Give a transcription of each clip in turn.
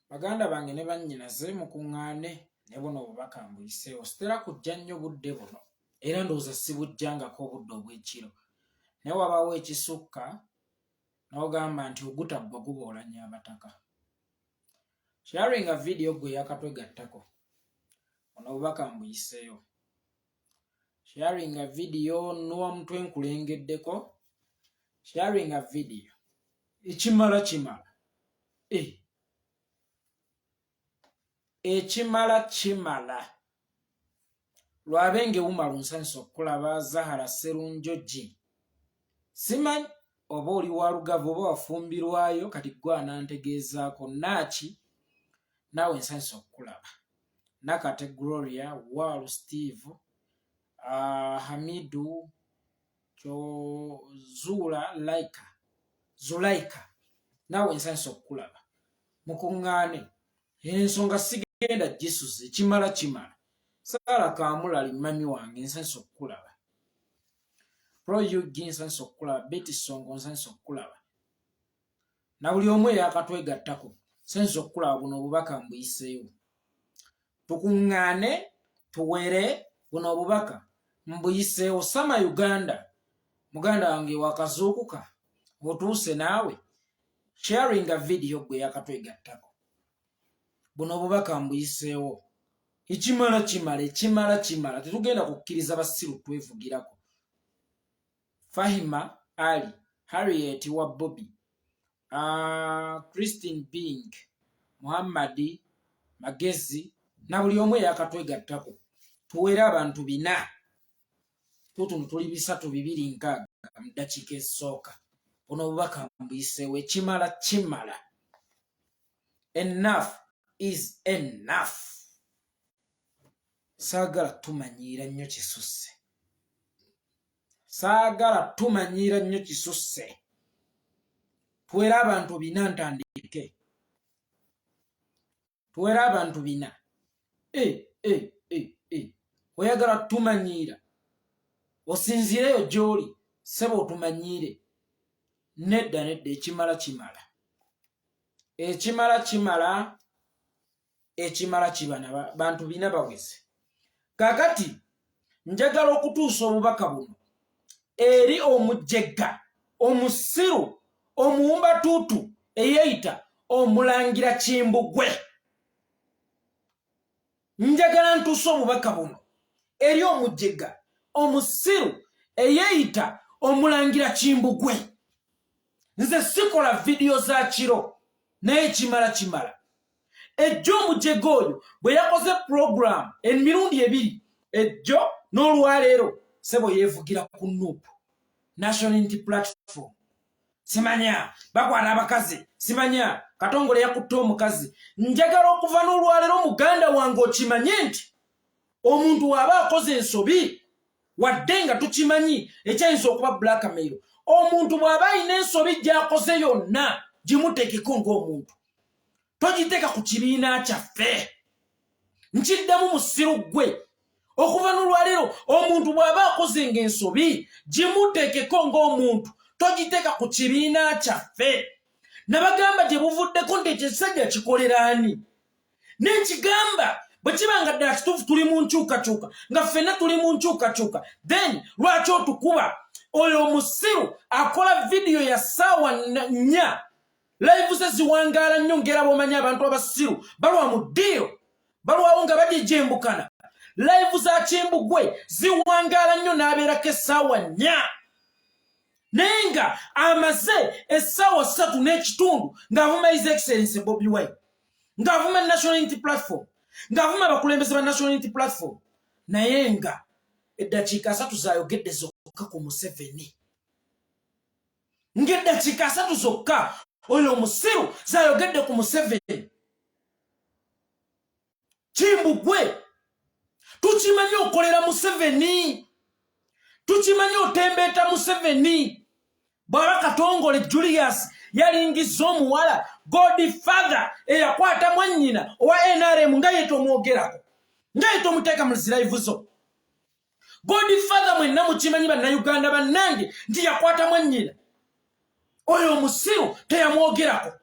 Baganda bange ne bannyinaze mukuŋŋaane ne buno obubaka mbuyiseewo. Sitera kujja nnyo budde buno era ndowooza sibujjangako obudde obw'ekiro, naye wabaawo ekisukka n'ogamba nti ogutaggwa guboolanya abataka. Sharinga vidiyo ggwe eyakatwegattako, buno obubaka mbuyiseewo. Sharinga vidiyo nuwa mutwe nkulengeddeko. Sharinga vidiyo ekimala kimala. Eh. Ekimala kimala. Lwabenge Umaru nsanyuse okukulaba. Zahara Serunjogi, simanyi oba oli wa Lugavu oba wafumbirwayo, kati gwe anantegeezaako. Naaki naawe nsanyuse okukulaba. Nakate Gloria, Walu Steve, Hamidu Zuula Laika, Zulaika naawe nsanyuse okukulaba. Mukuŋŋaane, ensonga sigenda gisuza, ekimala kimala. Saala Kamulali mami wange nsanyuse okukulaba. Pro UG nsanyuse okukulaba. Betty Songo nsanyuse okukulaba. Na buli omu eyakatwegattako nsanyuse okukulaba. Buno obubaka mbuyiseewo. Tukuŋŋaane tuwere buno obubaka mbuyiseewo. Sama Uganda muganda wange wakazuukuka otuuse naawe, sharinga vidiyo gwe yakatwegattako. Buno obubaka mbuyiseewo. Ekimala kimala, ekimala kimala. Tetugenda kukkiriza basiru twevugirako. Fahima Ali, Harriet wa Bobby, Christine Bing, Muhammadi Magezi na buli omu eyakatwegattako, tuwere abantu 400. Tutuno tuli 326 mu ddakiika ezisooka. Buno obubaka mbuyiseewo. Ekimala kimala, enough is enough. Saagala tumanyiira nnyo kisusse, saagala tumanyiira nnyo kisusse. Tuwere abantu 400, ntandike. Tuwere abantu 400. E, e, e, e. Oyagala tumanyiira, osinziireyo gy'oli ssebo otumanyiire. Nedda nedda, ekimala kimala, ekimala kimala, ekimala kibana. Bantu 400 baweze. Kakati njagala okutuusa obubaka buno eri omujjegga omusiru omuwumbatuutu eyeeyita omulangira Kimbugwe. Njagala ntuuse obubaka buno eri omujjega omusiru eyeeyita omulangira Kimbugwe. Nze sikola vidiyo za kiro, naye ekimala kimala. Ejjo omujega oyo bwe yakoze puroguramu emirundi ebiri, ejjo n'olwaleero, sebo yeevugira ku NUP, National Unity Platform. Simanya bakwata abakazi, simanya Katongole yakutte omukazi. Njagala okuva n'olwaleero, muganda wange, okimanye nti omuntu waaba akoze ensobi, wadde nga tukimanyi ekyayinza okuba blackmail, omuntu bw'aba alina ensobi gy'akoze yonna, gimuteekeko ng'omuntu, togiteeka ku kibiina kyaffe. Nkiddamu, musiru ggwe, okuva n'olwaleero omuntu bw'aba akoze ng'ensobi, gimuteekeko ng'omuntu, togiteeka ku kibiina kyaffe. Nabagamba gye buvuddeko nti ekyo ekisajja kikolera ani? Nenkigamba, bwe kiba nga ddala kituufu tuli mu nkyukakyuka, nga ffenna tuli mu nkyukakyuka, then lwaki otukuba? Oyo omusiru akola vidiyo ya ssaawa 4, live ze ziwangaala nnyo, ngera bw'omanyi abantu abasiru balwa mu ddiiro, balwawo nga bajejembukana. Live za Kimbugwe ziwangaala nnyo, n'abeerako essaawa 4, naye nga amaze essaawa 3 n'ekitundu ng'avuma His Excellence Bobi Wine, ng'avuma National Unity Platform, ng'avuma abakulembeze ba National Unity Platform, naye nga eddakiika 30 zayogedde zokka ku Museveni, ng'eddakiika 30 zokka oyo omusiru zayogedde ku Museveni. Kimbugwe, tukimanyi okolera Museveni, tukimanyi otembeeta Museveni. Bw'aba Katongole Julius yalingiza omuwala, godfather eyakwata mwannyina owa NRM, nga ye tomwogerako, nga ye tomuteeka mu zi live zo. Godfather mwenna mukimanyi, Bannayuganda bannange, nti yakwata mwannyina. Oyo omusiru teyamwogerako.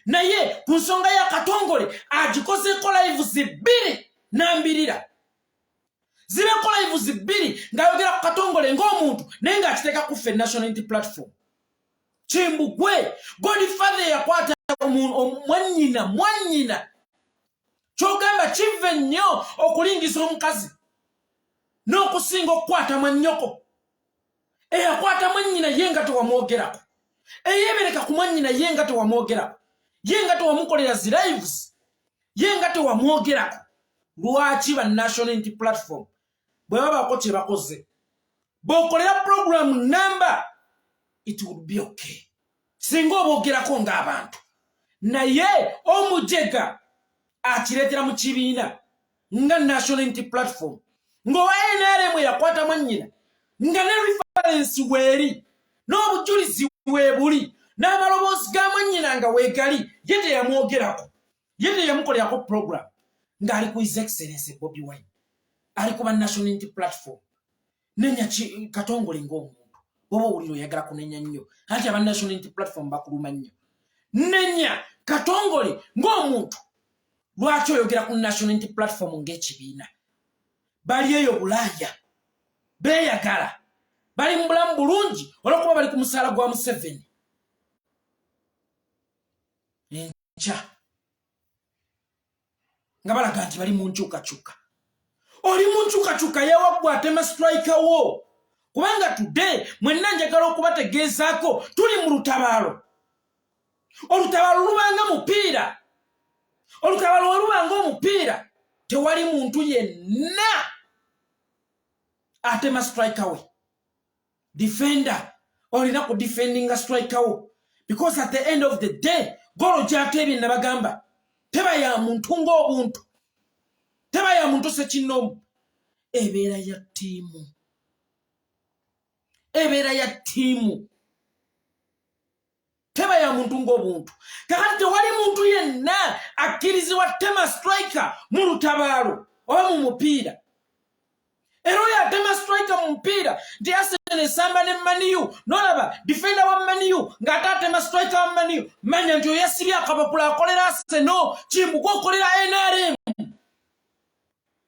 Naye ku nsonga ya Katongole agikozeeko lives bbiri nambirira, zibeko lives bbiri ng'ayogera ku Katongole ng'omuntu, naye ng'akiteeka ku ffe National Unity Platform. Kimbugwe, godfather yakwata mwannyina. Mwannyina kyogamba kive nnyo okulingiza omukazi n'okusinga okukwata mwannyoko. Eyakwata mwannyina ye nga tewamwogerako, eyebereka ku mwannyina ye nga tewamwogerako, ye nga tewamukolera zi lives, ye nga tewamwogerako. Lwaki ba National Unity Platform bwe babaako kye bakoze, bw'okolera program number, it would be okay singa oboogerako ng'abantu, naye omujega akireetera mu kibiina nga National Unity Platform, ng'owa NRM yakwata mwannyina, nga ne reference weeri n'obujulizi weebuli n'amaloboozi ga mwannyina nga weegali, ye teyamwogerako, ye teyamukolerako program, ng'ali ku His Excellence Bobi Wine, ali ku ba National Unity Platform. Nenya Katongole ng'omuntu bwoba owulira oyagala kunenya nnyo, anti aba National Unity Platform bakuluma nnyo. Nenya Katongole ng'omuntu. Lwaki oyogera ku National Unity Platform ng'ekibiina? Bali eyo Bulaaya beeyagala, bali mu bulamu bulungi olwokuba bali ku musaala gwa Museveni. Enkya nga balaga nti bali mu nkyukakyuka. Oli mu nkyukakyuka yawaggwa atema striker wo? Kubanga today mwenna njagala okubategeezaako, tuli mu lutabaalo. Olutabaalo lubanga mupiira. Olutabaalo we lubanga omupiira, tewali muntu yenna atema striker we. Defender olina ku defendinga striker wo, because at the end of the day golo gyateebye, nabagamba, teba ya muntu ng'obuntu, teba ya muntu sekinoomu, ebeera ya ttiimu, ebeera ya ttiimu, teba ya muntu ng'obuntu. Kakati tewali muntu yenna akkirizibwa tema striker mu lutabaalo oba mu mupiira. Era oyo atema striker mu mupiira, nti Arsenal esamba ne Man U, nolaba defender wa Man U ng'ate atema striker wa Man U, manya nti oyo yasibye akabapula, akolera Arsenal. Kimbugwe, okolera NRM.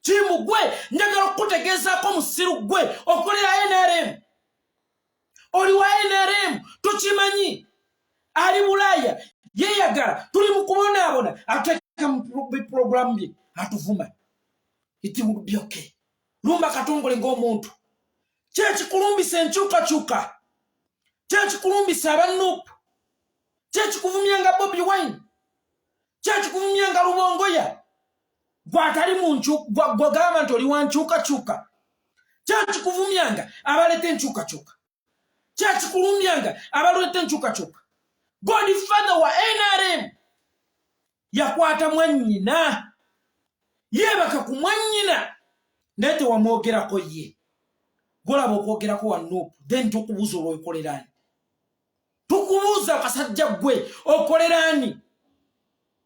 Kimbugwe, njagala okukutegeezaako, musiru gwe, okolera NRM, oli wa NRM, tokimanyi. Ali Bulaaya yeeyagala, tuli mu kubonaabona, ateeka mu bipulogulamu bye atuvuma. It would be okay. Lumba Katongole ng'omuntu. Kyekikulumbisa enkyukakyuka, kyekikulumbisa aba NUP, kyekikuvumya nga Bobi Wine, kyekikuvumya nga Lubongoya, gwatali gwagamba nti oli wa nkyukakyuka, kyekikuvumyanga abaleeta enkyukakyuka, kyekikulumbyanga abaleeta enkyukakyuka. Godfather wa NRM yakwata mwannyina, yeebaka ku mwannyina, naye tewamwogerako. Ye golaba okwogerako wa NUP, then tukubuuza, olwokolerani? Tukubuuza, kasajja gwe, okolerani?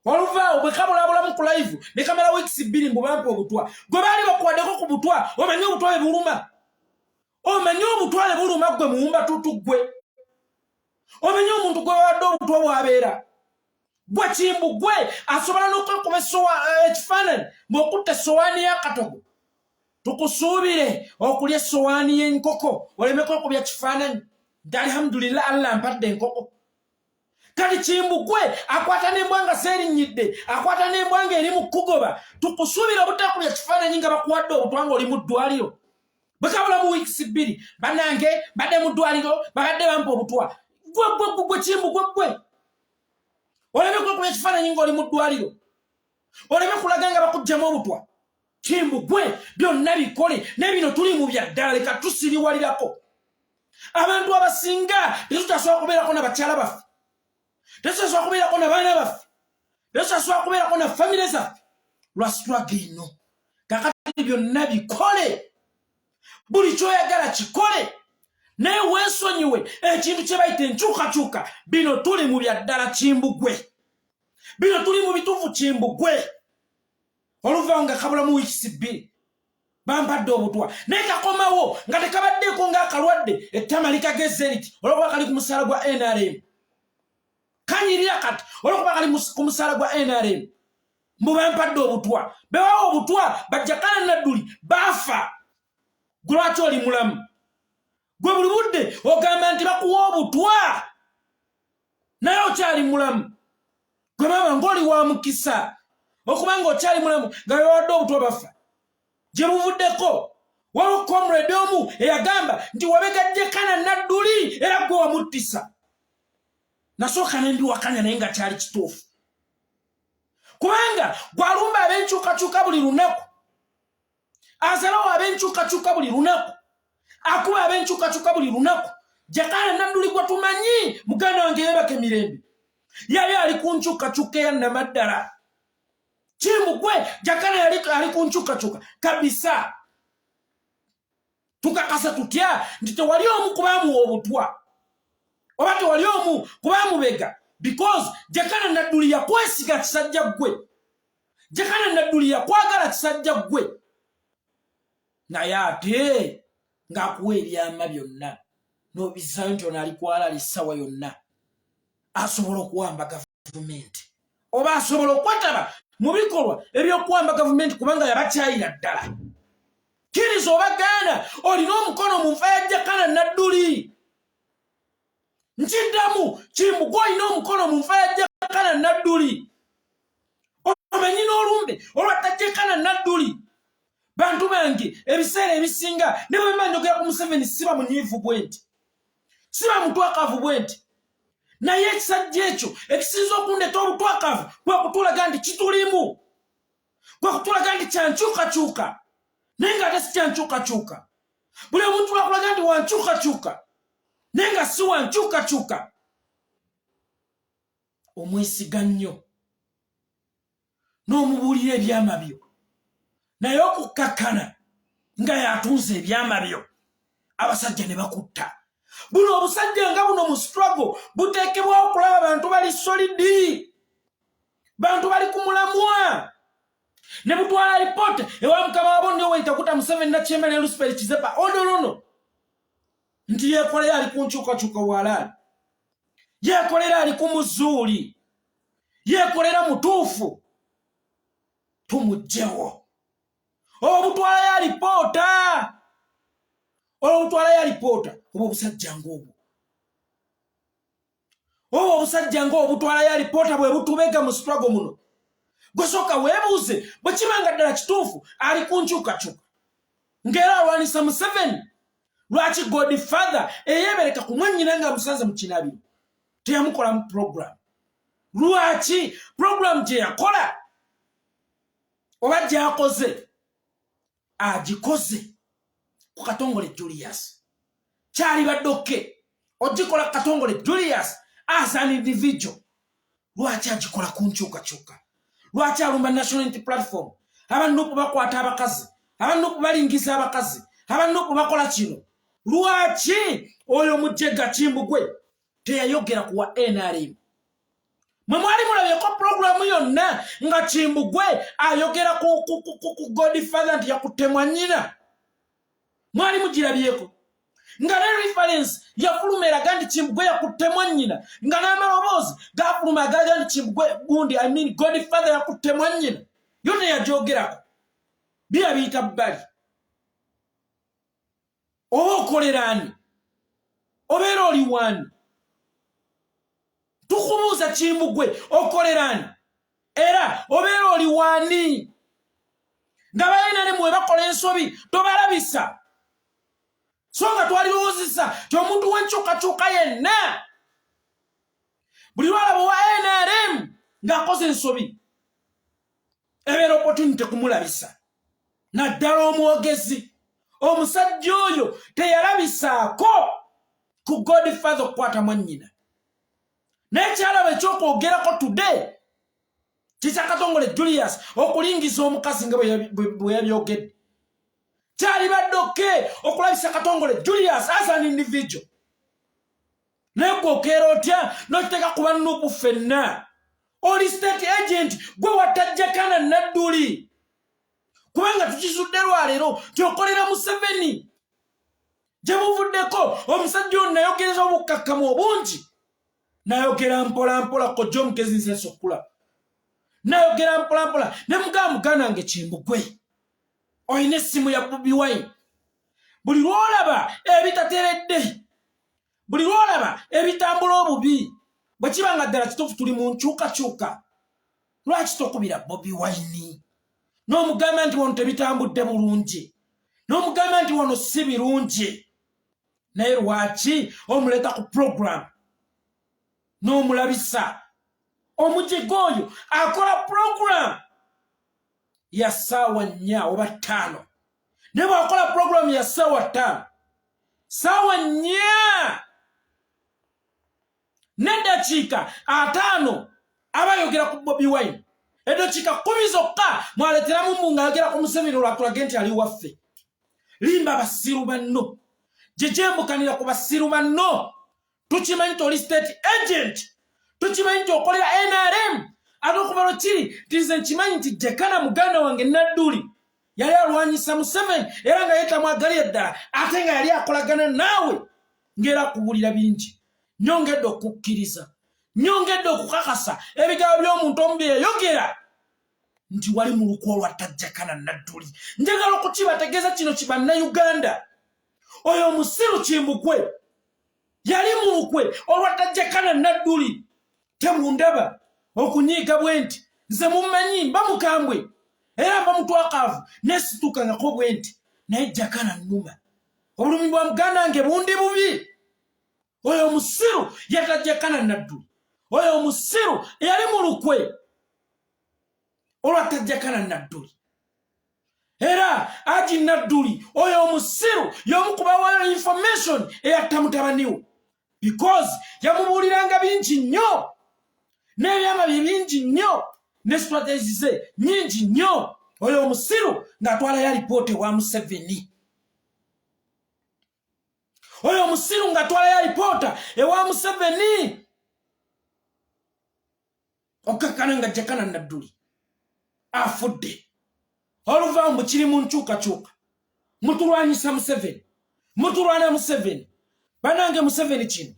Oluvaawo bwe kabulabulamu ku live ne kamala weeks 2, mbu bampa obutwa. Gwe baali bakuwaddeko ku butwa? Omanyi obutwa bwe buluma? Omanyi obutwa bwe buluma? Gwe muwumba tutu gwe, omanyi omuntu gwe bawadde obutwa bw'abeera? Gwe Kimbu gwe asobola n'okwekuba ekifaananyi ng'okutta essowaani y'akatogo. Tukusuubire okulya essowaani y'enkoko olemeko okubya kifaananyi nti alhamdulillah, Allah mpadde enkoko. Kati Kimbugwe akwata n'embwa nga seerinnyidde, akwata n'embwa nga eri mu kugoba, tukusuubire obutakubya kifaananyi nga bakuwadde obutwa nga oli mu ddwaliro? Bwe kabula mu weeks 2, bannange badde mu ddwaliro, babadde bampa obutwa. Gwe gwe gwe Kimbugwe gwe, oleme kwekuba ekifaananyi ng'oli mu ddwaliro, oleme kulaga nga bakuggyamu obutwa. Kimbugwe, byonna bikole, naye bino tuli mu bya ddala. Leka tusiriwalirako. Abantu abasinga tetukyasobola kubeerako na bakyala baffe, tetukyasobola kubeerako na baana baffe, tetukyasobola kubeerako na famire zaffe lwa struggle eno. Kakati byonna bikole, buli kyoyagala kikole, naye weesonyiwe ekintu kye bayita enkyukakyuka. Bino tuli mu bya ddala, Kimbugwe, bino tuli mu bituufu, Kimbugwe. Oluva nga kabulamu weeks 2, bampadde obutwa, naye kakomawo nga tekabaddeeko ng'akalwadde, ettama likagezze riti olwokuba kali ku musaala gwa NRM. Kanyirira kati olwokuba kali ku musaala gwa NRM, mbu bampadde obutwa. Bewawa obutwa bajjakana Nadduli baafa, gwe lwaki oli mulamu? Gwe buli budde ogamba nti bakuwa obutwa naye okyali mulamu. Gwe maama ng'oli wa mukisa okuba nga okyali mulamu nga bebawadde obutwa bafa. Gye buvuddeko waliwo comrade omu eyagamba nti wabegajjekana Nadduli era gwe wamuttisa. Nasooka ne mbiwakanya, naye nga kyali kituufu, kubanga gwalumba ab'enkyukakyuka buli lunaku, azalawo ab'enkyukakyuka buli lunaku, akuba ab'enkyukakyuka buli lunaku. Jakana Nadduli gwe tumanyi, muganda wange yeebaka emirembe, yali ali ku nkyukakyuka eya namaddala. Kimbugwe Jakana yali ali ku nkyukakyuka kabisa. Tukakasa tutya nti tewali omu kubamuwa obutwa oba tewali omu kubamubega? Because Jakana Nadduli yakwesiga, kisajja ggwe. Jakana Nadduli yakwagala, kisajja ggwe, naye ate ng'akuwa ebyama byonna n'obisaayo nti ono ali kwalala essaawa yonna asobola okuwamba gavumenti oba asobola okwetaba mu bikolwa ebyokuwamba gavumenti, kubanga yabakyayira ddala. Kkiriza oba gaana, olina omukono mu nfa ya Jakana Nadduli. Nkiddamu, Kimbugwe, olina omukono mu nfa ya Jakana Nadduli. Omanyi n'olumbe olwatta Jakana Nadduli. Bantu bange, ebiseera ebisinga ne bwe mba njogera ku Museveni, siba munyiivu bwe nti, siba mutwakavu bwe nti, naye ekisajja ekyo ekisinza okundeta obutwakavu kwe kutulaga nti kitulimu, kwe kutulaga nti kyankyukakyuka, naye nga ate si kyankyukakyuka. Buli omuntu lwakulaga nti wankyukakyuka naye nga si wankyukakyuka, omwesiga nnyo n'omubuulira ebyama byo, naye okukkakkana nga yatunze ebyama byo, abasajja ne bakutta. Buno obusajja nga buno mu struggle buteekebwawo okulaba bantu bali solid, bantu bali ku mulamwa, ne butwala lipoota ewa mukama wabo Yoweri Kaguta Museveni Nakyembe ne Lucifer Kizepa Odolono nti yeekolera ali ku nkyukakyuka, walaali yeekolera ali ku muzuuli, yeekolera mutuufu, tumuggyewo. Obutwalayo alipoota, olwobutwalayo alipoota, oba obusajja ngaobwo, oba obusajja nga obutwalayo alipoota bwe butubega mu struggle muno. Gwe sooka weebuuze, bwe kiba nga ddala kituufu ali ku nkyukakyuka ng'era alwanisa Museveni, lwaki Godfather eyeebereka ku mwannyina nga amusanze mu kinabiro teyamukolamu program? Lwaki program gye yakola oba gy'akoze agikoze ku Katongole Julius? Kyalibadde okay ogikola Katongole Julius as an individual. Lwaki agikola ku nkyukakyuka? Lwaki alumba National Unity Platform? Aba NUP bakwata abakazi, aba NUP balingiza abakazi, aba NUP bakola kino. Lwaki oyo mujega Kimbugwe teyayogera kuwa NRM? Mwe mwali mulabyeko puroguramu yonna nga Kimbugwe ayogera ku Godfather nti yakutte mwannyina? Mwali mugirabyeko nga ne reference yafuluma eraga nti Kimbugwe yakutte mwannyina, nga n'amaloboozi gafuluma agalaga nti Kimbugwe gundi, I mean Godfather, yakutte mwannyina? Yo teyagyogerako, biya biyita bbali. Oba okoleraani? Obeera oli waani? Tukubuuza, Kimbugwe, okoleraani era obeera oli waani nga balina ne mwe bakola ensobi tobalabisa? So nga twalirowoozesa ti omuntu w'enkyukakyuka yenna buli lwalaba owa NRM ng'akoze ensobi, ebeera opportunity kumulabisa, naddala omwogezi. Omusajja oyo teyalabisaako ku Godfather okukwata mwannyina, naye kyalaba ekyokwogerako today kikyakatongole Julius okulingiza omukazi nga bwe yabyogedde. Kyalibadde okay okulabisa Katongole Julius as an individual, naye gwe okeera otya nokiteeka ku ba NUP ffenna? Oli state agent, gwe watajjakana Nadduli, kubanga tukizudde lwaleero nti okolera Museveni. Gye buvuddeko omusajja ono nayogereza obukkakkamu obungi. Nayogera mpolampola, kojja omugezi nsensa okukulaba. Nayogera mpolampola ne mugamba, muganda wange Kimbugwe, olina essimu ya Bobi Wine, buli lwolaba ebitateredde, buli lwolaba ebitambula obubi, bwe kiba nga ddala kituufu tuli mu nkyukakyuka, lwaki tokubira Bobi Wine n'omugamba nti wano tebitambudde bulungi, n'omugamba nti wano si birungi? Naye lwaki omuleeta ku program n'omulabisa omujega oyo akola program ya ssaawa 4 oba 5? Naye bw'akola program ya ssaawa 5, ssaawa 4 n'eddakiika 50 aba ayogera ku Bobi Wine. Eddakiika 10 zokka mwaleteramu mbu ng'ayogera ku Museveni, olwatulage nti ali waffe. Limba basiru banno, gyegyembukanira ku basiru banno. Tukimanyi nti oli state agent, tukimanyi nti okolera NRM. Ate okuva lwe kiri nti nze nkimanyi nti Jakana muganda wange Nadduli yali alwanyisa Museveni era nga yetamwagalira ddala, ate nga yali akolagana naawe, ng'era akubuulira bingi, nyongedde okukkiriza, nyongedde okukakasa ebigambo by'omuntu omu bye yayogera nti wali mu lukwe olwatta Jakana Nadduli. Njagala okukibategeeza kino kibannayuganda, oyo omusiru Kimbugwe yali mu lukwe olwatta Jakana Nadduli. Temundaba okunyiiga bwe nti, nze mummanyi mba mukambwe era mba mutwakaavu, nesitukangako bwe nti, naye Jakana nnuma, obulumi bwa muganda wange bundi bubi. Oyo omusiru yatta Jakana Nadduli, oyo omusiru eyali mu lukwe olwatta Jakana Nadduli. Era Aji Nadduli oyo omusiru y'omu kubawayo information eyatta mutabaniwo, because yamubuuliranga bingi nnyo n'ebyama bye bingi nnyo ne strategy ze nyingi nnyo. Oyo omusiru ng'atwalayo alipoota ewa Museveni, oyo omusiru ng'atwalayo alipoota ewa Museveni, okkakkana nga Jakana Nadduli afudde. Oluvaawo mbu kiri mu nkyukakyuka, mutulwanyisa Museveni, mutulwana Museveni. Banange Museveni kino,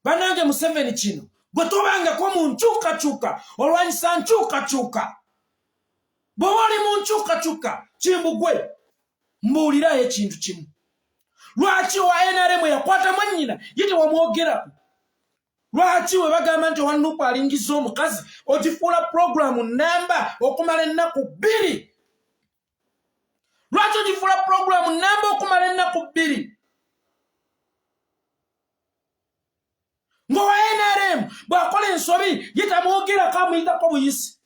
banange Museveni kino, gwe tobangako mu nkyukakyuka, olwanyisa nkyukakyuka. Bw'oba oli mu nkyukakyuka, Kimbugwe, mbuulirayo ekintu kimu: lwaki owa NRM yakwata mwannyina ye tewamwogerako? Lwaki we bagamba nti owa NUP alingiza omukazi, ogifuula puroguramu namba okumala ennaku 2? Lwaki ogifuula puroguramu namba okumala ennaku 2, ng'owa NRM bw'akola ensobi ye tamwogerako, amuyitako buyisi,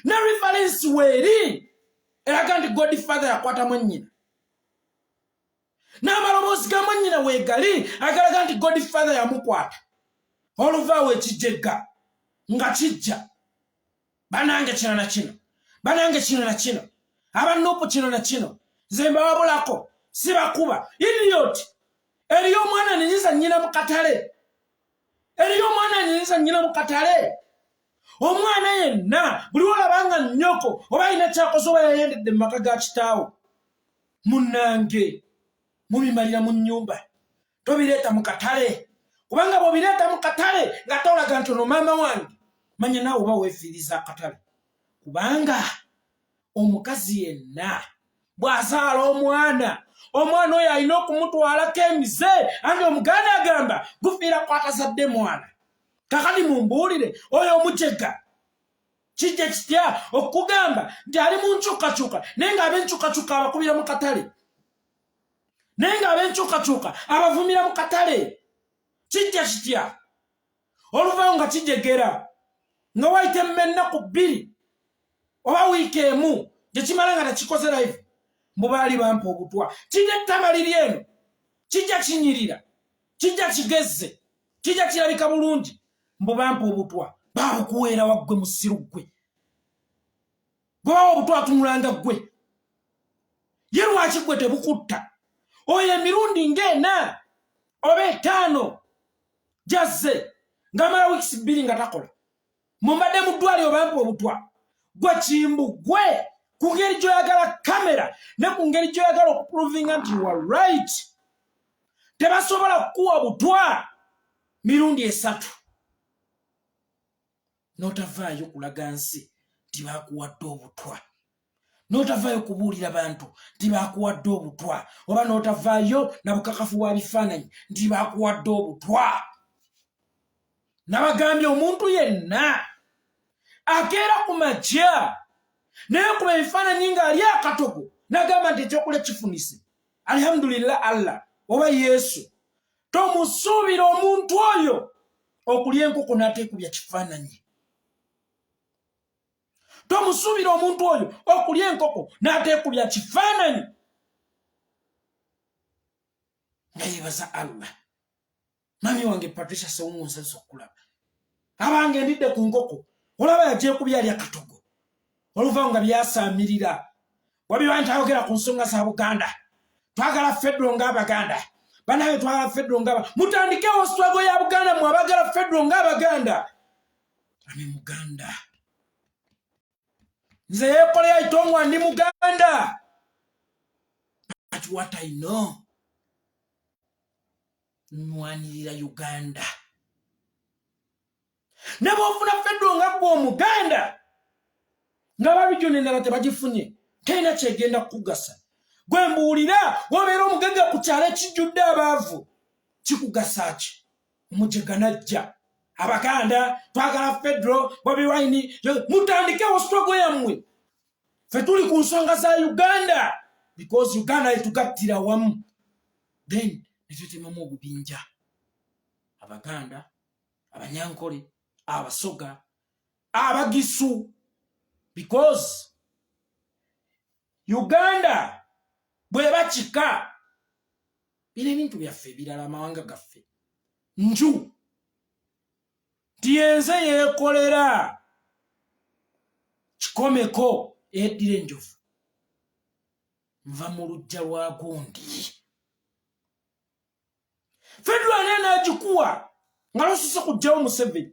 ne reference weeri eraga nti godfather yakwata mwannyina, n'amaloboozi ga mwannyina weegali agalaga nti godfather yamukwata? Oluvaawo ekijegga nga kijja, banange kino na kino, banange kino na kino, aba NUP kino na kino, nze mbawabulako, sibakuba. Idiot! Eriyo omwana anyiza nnyina mu katale? Eriyo omwana anyiza nnyina mu katale? Omwana yenna buli olaba nga nnyoko oba alina kyakoze oba yayendedde mu maka ga kitaawo, munnange mubimalira mu nnyumba, tobireeta mu katale, kubanga bw'obireeta mu katale nga tolaga nti ono maama wange, manya naawe oba weefiiriza akatale. Kubanga omukazi yenna bw'azaala omwana, omwana oyo alina okumutwalako emize, anti omuganda agamba gufiira kwatazadde mwana. Kakati mumbuulire, oyo omujega kijja kitya okugamba nti ali mu nkyukakyuka, naye ng'ab'enkyukakyuka abakubira mu katale, naye ng'ab'enkyukakyuka abavumira mu katale? Kijja kitya? Oluvaawo nga kijegera nga wayita ennaku 2 oba wiiki emu gyekimala nga tekikoze live, mbu baali bampa obutwa. Kijja ettama liri eno, kijja kinyirira, kijja kigezze, kijja kirabika bulungi, mbu bampa obutwa. Babukuweera waggwe musiru ggwe? Gwebawa obutwa atunulanga ggwe, ye lwaki gwe tebukutta? Oyo emirundi ng'ena oba etaano jazze ng'amala wiikisi 2 nga takola, mumbadde mu ddwaliro bampa obutwa. Gwe Kimbu gwe, ku ngeri gy'oyagala kamera ne ku ngeri gy'oyagala okuprovinga nti you are right, tebasobola kukuwa butwa mirundi esatu. N'otavaayo kulaga nsi nti baakuwadde obutwa, n'otavaayo kubuulira bantu nti baakuwadde obutwa, oba n'otavaayo na bukakafu bwa bifaananyi nti baakuwadde obutwa. Nabagambye, omuntu yenna akeera ku makya naye kuba ebifaananyi ng'ali akatogo n'agamba nti ekyokulya kifunise, alhamdulillah, Allah oba Yesu, tomusuubira omuntu oyo okulya enkoko n'ateekubya kifaananyi. Tomusuubira omuntu oyo okulya enkoko n'ateekubya kifaananyi nga yebaza Allah. Mami wange Patricia Sewungu, nsanyusa okukulaba. Abange, ndidde ku nkoko. Olaba yagyekubya alya katogo, oluvawo nga byasaamirira. Wabiba nti ayogera ku nsonga za Buganda. Twagala federal ng'Abaganda. Banaye, twagala federal nga, mutandikewo struggle ya Buganda. Mwe abagala federal ng'Abaganda, ami Muganda. Nze Yekolera Itongwa, ndi Muganda, but what I know, nwanirira Uganda. Ne bwofuna federal nga gwe Omuganda, nga ba region endala tebagifunye, terina kyegenda kukugasa. Gwe mbuulira, wobeera omugagga ku kyalo ekijjudde abaavu, kikugasa ki? Omujega najja, Abaganda twagala federal, Bobi Wine, mutandikewo struggle yammwe. Fe tuli ku nsonga za Uganda, because Uganda yetugattira wamu. Then netwetemamu obubinja, Abaganda, Abanyankole, Abasoga, Abagisu, because Uganda bweba kika, bino ebintu byaffe ebirala, amawanga gaffe, nju nti yenze yeekolera kikomeko eddira enjovu, nva mu luggya lwa gundi. Federal naye n'agikuwa nga losose kugjawo Museveni.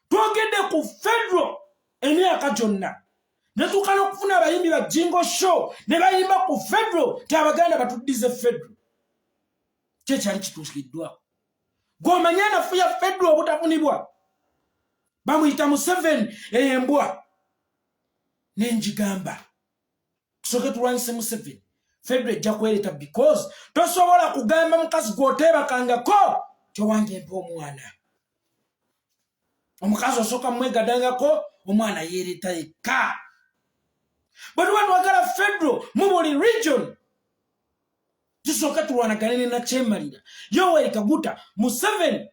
Twogedde ku federal emyaka gyonna, netuuka n'okufuna abayimbi ba Jingo Show ne bayimba ku federal nti Abaganda batuddize federal. Kyekyali kituukiddwako. Gw'omanyi anafu ya federal obutafunibwa, bamuyita Museveni, eyo embwa. Nenjigamba, tusooke tulwanyise Museveni, federal ejja kwereeta, because tosobola kugamba mukazi gw'oteebakangako kyowange mpa omwana. Omukazi osooka mwegadangako, omwana yeereeta yekka. Bwe tuba twagala federal mu buli region, tusooke tulwanagane ne nakyemalira Yoweri Kaguta Museveni.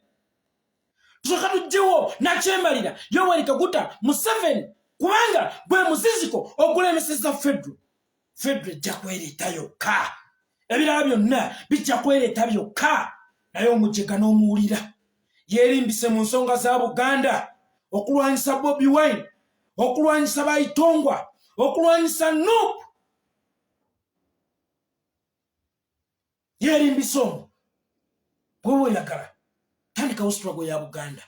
Tusooke tugyewo nakyemalira Yoweri Kaguta Museveni, kubanga gwe muziziko ogulemeseza federal. Federal ejja kwereeta yokka, ebirala byonna bijja kwereeta byokka. Naye omujega n'omuwulira yeerimbise mu nsonga za Buganda, okulwanyisa Bobi Wine, okulwanyisa Bayitongwa, okulwanyisa NUP. Yeerimbise omwo. Bweba oyagala, tandikawo struggle ya Buganda.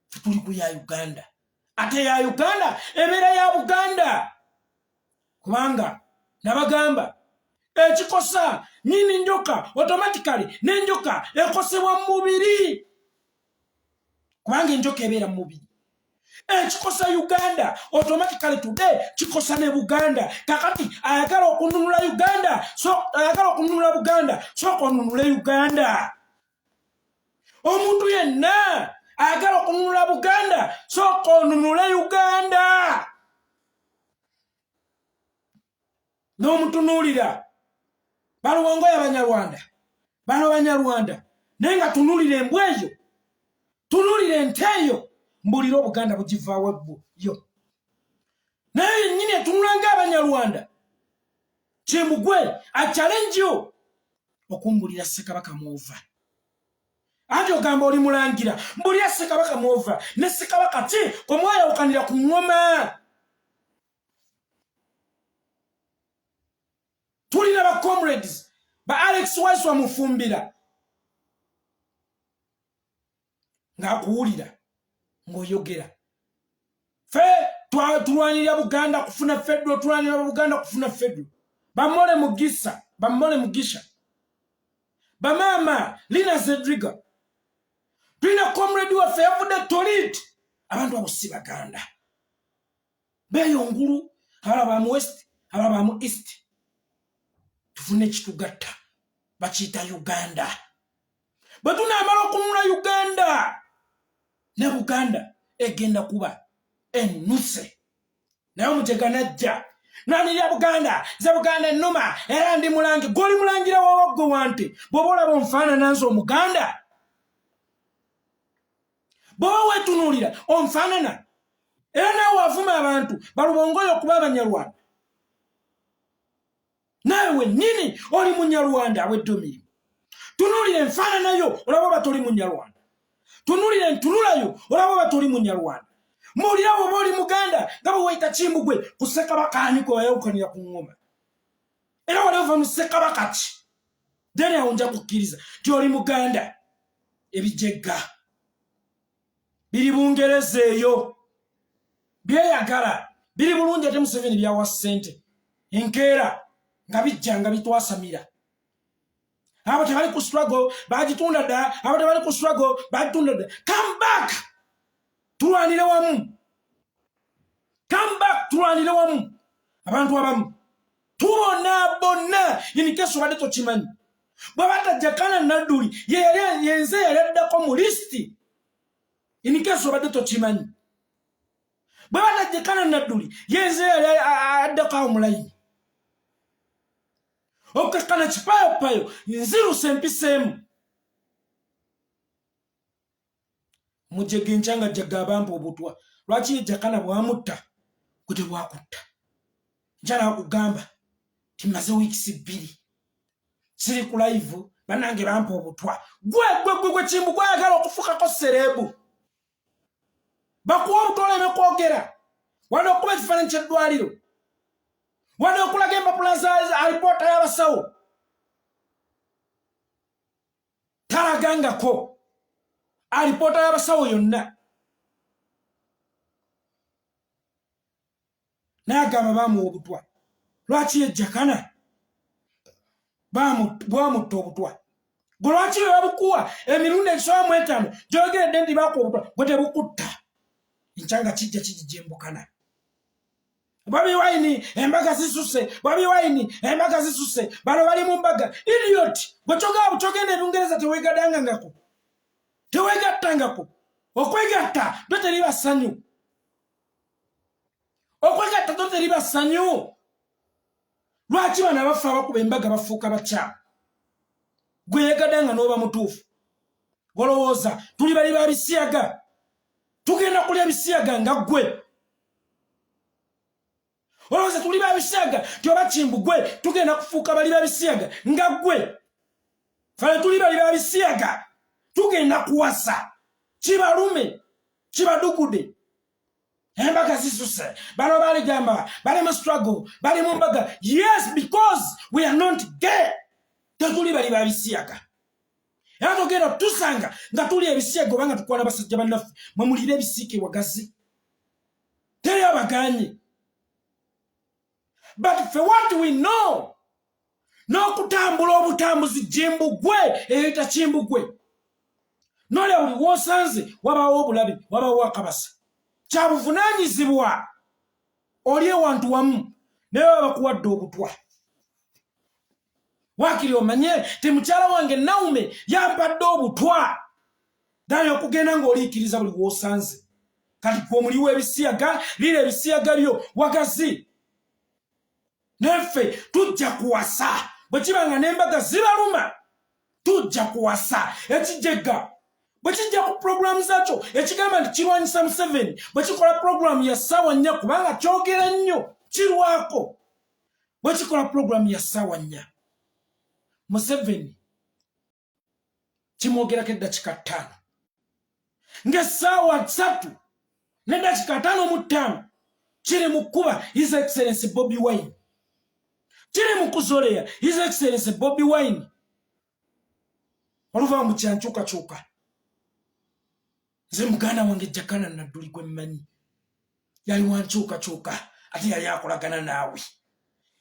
Fe tuli ku ya Uganda, ate ya Uganda ebeera ya Buganda, kubanga nabagamba, ekikosa nyini njoka, automatically n'enjoka ekosebwa mu mubiri, kubanga enjoka ebeera mu mubiri. Ekikosa Uganda, automatically today kikosa ne Buganda. Kakati ayagala okununula Uganda, so ayagala okununula Buganda, sooka onunule Uganda. Omuntu yenna ayagala okununula Buganda, sooka onunule Uganda. N'omutunuulira baluwongoya Abanyarwanda, bano Banyarwanda, naye nga tunuulira embwa eyo, tunuulira ente eyo, mbulira Obuganda bugivaawo ebbu yo naye yennyini etunula ng'Abanyarwanda. Kimbugwe, I challenge you okumbulira Ssekabaka mwova. Anti ogamba oli mulangira, mbulira Ssekabaka mwova ne Ssekabaka ki kwemwayawukanira ku ŋŋoma. Tulina ba comrades ba Alex Waiswa Mufumbira ng'akuwulira ng'oyogera, fe tulwanirira Buganda kufuna federal, tulwanirira Buganda kufuna federal. Bamole Mugisa, bamole Mugisha, bamaama Lina Zedriga, tulina comrade waffe yavudde Tolit. Abantu abo si Baganda, beeyo ngulu, abalala ba mu west, abalala ba mu east. Tufune ekitugatta, bakiyita Uganda. Bwe tunaamala okununula Uganda, ne Buganda egenda kuba ennuse. Naye omutega najja nanirya Buganda, nze Buganda ennuma, era ndi mulangi. Gwoli mulangira wawaggwe wante, bw'oba olaba onfaanana nze Omuganda, bw'oba weetunuulira onfaanana, era naawe avuma abantu balubongoyo okuba Abanyarwanda, naawe wennyini oli Munyarwanda awedde emirimu. Tunuulira enfaananayo olaba oba toli Munyarwanda. Tunuulira entunulayo olaba oba toli Munyarwanda. Muwulira oba oli Muganda nga bwe weyita Kimbugwe ku Ssekabaka ani kwe wayawukanira ku ŋŋoma, era wali ova mu Ssekabaka ki? Then awo nja kukkiriza nti oli Muganda. Ebijegga biri Bungereza eyo byeyagala, biri bulungi, ate Museveni byawa ssente enkeera nga bijja nga bitwasamira. Abo tebali ku struggle, bagitunda dda. Abo tebali ku struggle, bagitunda dda. Come back, tulwanire wamu. Come back, tulwanire wamu. Abantu abamu tubona bonna. In case obadde tokimanyi, bwe batajjakana Nadduli yenze yali addako mu list. In case obadde tokimanyi, bwe batajjakana Nadduli yenze yali addako awo mulayini. Okukakkana kipayopayo nzirusa empiseemu mujega enkyanga jjaga abampa obutwa. Lwaki yejakana bwamutta gwe tebwakutta? Nkyala akugamba timaze weeks 2 siri ku live, banange bampa obutwa. Gwe gwe gwe gwe Kimbu gwayagala okufukako celeb, bakuwa obutwa oleme kwogera, wadde okuba ekifaananyi ky'eddwaliro, wadde okulaga empapula za alipoota y'abasawo. Talagangako alipoota y'abasawo yonna, naye agamba bamuwa obutwa. Lwaki yejjakana bwamutta obutwa? Gwe lwaki bwe babukuwa emirundi egisoba mu etaano gyogeredde nti bakuwa obutwa, gwe tebukutta? Enkyanga kijja kijijembukana. Bobi Wine, embaga zisuse. Bobi Wine, embaga zisuse, bano bali mu mbaga. Idiot gwe, kyogaba kyogenda Ebungereza, tewegadangangako, tewegattangako. Okwegatta to teriba ssanyu, okwegatta to teriba ssanyu. Lwaki bano abafa abakuba embaga bafuuka bakyamu? Gwe yegadanga n'oba mutuufu, golowooza tuli bali ba bisiyaga, tugenda kulya bisiyaga nga ggwe? Olowooza tuli ba bisiyaga ti oba Kimbugwe tugenda kufuuka bali ba bisiyaga nga ggwe? Fale tuli bali ba bisiyaga, tugenda kuwasa kibalume kibadugude. Embaga zisuse, bano baligamba bali mu struggle, bali mu mbaga. Yes, because we are not gay. Tetuli bali ba bisiyaga, era togenda tusanga nga tuli ebisiyaga obanga tukwana basajja bannaffe. Mwe mulire ebisiike wagazi, teri abaganye, but fe what we know n'okutambula obutambuzi Kimbugwe eyita Kimbugwe nolya buli wosanze wabawo obulabe, wabawo akabasa kyabuvunaanyizibwa oli ewantu wamu, naye baba bakuwadde obutwa, waakiri omanye ti mukyala wange Naume yampadde obutwa ddala okugenda ng'oliikiriza buli wosanze. Kati gwe omuli w'ebisiyaga, lira ebisiyaga byo wagazi, naffe tujja kuwasa. Bwe kiba nga n'embaga zibaluma, tujja kuwasa. Ekijega bwe kijja ku puroguramu zaakyo ekigamba nti kirwanyisa Museveni, bwe kikola puroguramu ya ssaawa 4, kubanga kyogera nnyo kirwako, bwe kikola puroguramu ya ssaawa 4, Museveni kimwogerako eddakika 5, ng'essaawa 3:55 kiri mu kkuba His Excellence Bobi Wine, kiri mu kuzoleya His Excellence Bobi Wine. Oluva mu kyankyukakyuka, nze muganda wange Jakana Nadduli gwe mmanyi yali wankyukakyuka, ate yali akolagana naawe,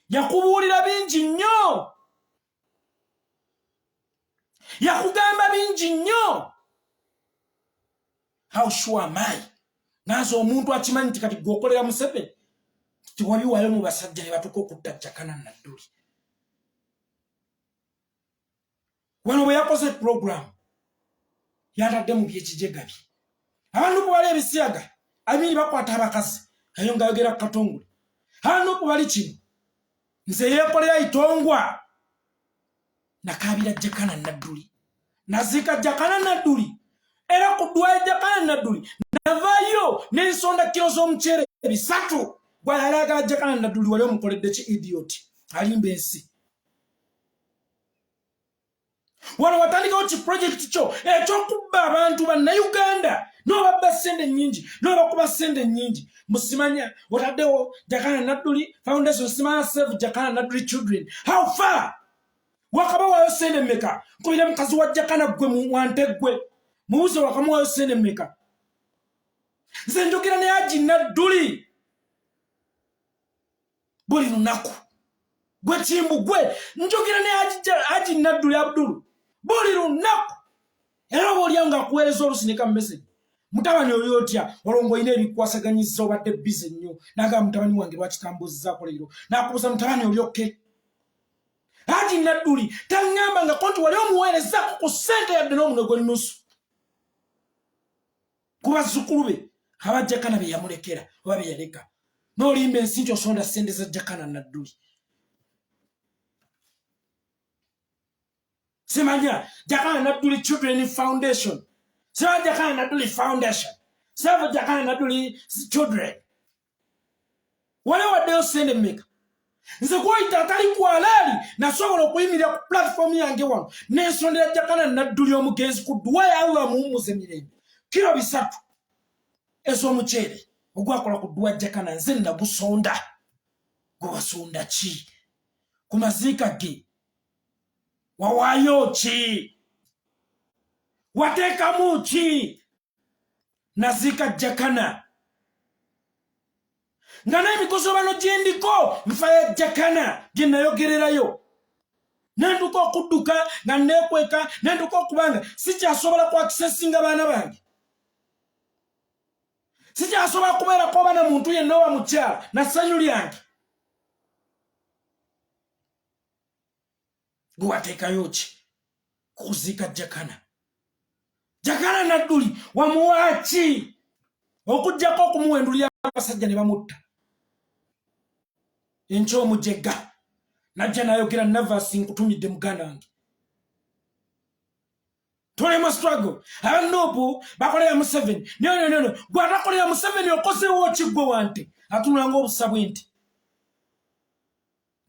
yakubuulira bingi nnyo, yakugamba bingi nnyo. How sure am I Nanze omuntu akimanyi nti kati gwe okolera Museveni, tiwabiwayo mu basajja ne batuuka okutta Jakana Nadduli. Wano bwe yakoze pulogulaamu yatadde mu byekijega bye abantu bwe bali ebisiyaga abiri bakwata abakazi ayo nga ayogera ku Katongole. Abantu bwe bali kino, nze yeekolera itongwa nakaabira Jakana Nadduli, naziika Jakana Nadduli, era ku ddwala Jakana Nadduli navaayo n'ensonda kiro z'omuceere 300. Gwayali ayagala Jakana Nadduli, wali omukoledde ki? Idiot alimba ensi. Wano watandikawo ki project kyo ekyokubba abantu Bannayuganda, n'obabba ssente nnyingi, n'obakuba ssente nnyingi. Musimanya otaddewo Jakana Nadduli Foundation, simanya Save Jakana Nadduli Children. How far? Wakaba wayo ssente mmeka? Nkubira mukazi wa Jakana, ggwe wante, ggwe mubuuze, wakamuwayo ssente mmeka? Nze njogera ne Haji Nadduli buli lunaku. Gwe kimbu gwe, njogera ne Haji Nadduli Abdulu buli lunaku, era oba olyawo ngaakuweereza olusinika mu message, "Mutabani, oli otya?" Olwo ng'olina ebikwasaganyiza, obadde busy nnyo. Nagamba, "Mutabani wange, lwaki tambuuzizaako leero?" Nakubuuza, "Mutabani, oli okay?" Haji Nadduli taŋŋamba nga konti wali omuweerezaako ku ssente yadde n'omunwe gw'ennusu ku bazzukulu be Abajakana be yamulekera oba be yaleka. N'olimba ensi nti osonda ssente za Jakana Nadduli. Simanya Jakana Nadduli Children Foundation, simanya Jakana Nadduli Foundation, Save Jakana Nadduli Children, wali waddeyo ssente mmeka? Nze gwoyita atali kwalaali, nasobola okuyimirira ku platform yange wano nensondera Jakana Nadduli omugenzi ku dduwa ya Allah muwummuze mirembe kiro 3 ez'omuceere ogwakola ku dduwa Jakana. Nze nagusonda. Gwe wasonda ki ku maziika ge? Wawaayo ki? Wateekamu ki? Naziika Jakana nga n'emikozobano gyendiko nfa ya Jakana gye nayogererayo, nenduka okudduka nga neekweka, nenduka okubanga sikyasobola kwakisesinga baana bange, sikyasobola kubeerako oba na muntu yenna oba mukyala na ssanyu lyange. Gwe wateekayo ki kuziika Jakana? Jakana Nadduli wamuwa ki okugjako okumuwendulira abasajja ne bamutta? Enkya omujega najja nayogera. Navasi, nkutumidde muganda wange, tuli mu struggle. Aba NUP bakolera Museveni. Nononono, gwe atakolera Museveni okozeewo ki? Gwe wante atunula ngaobusa bwente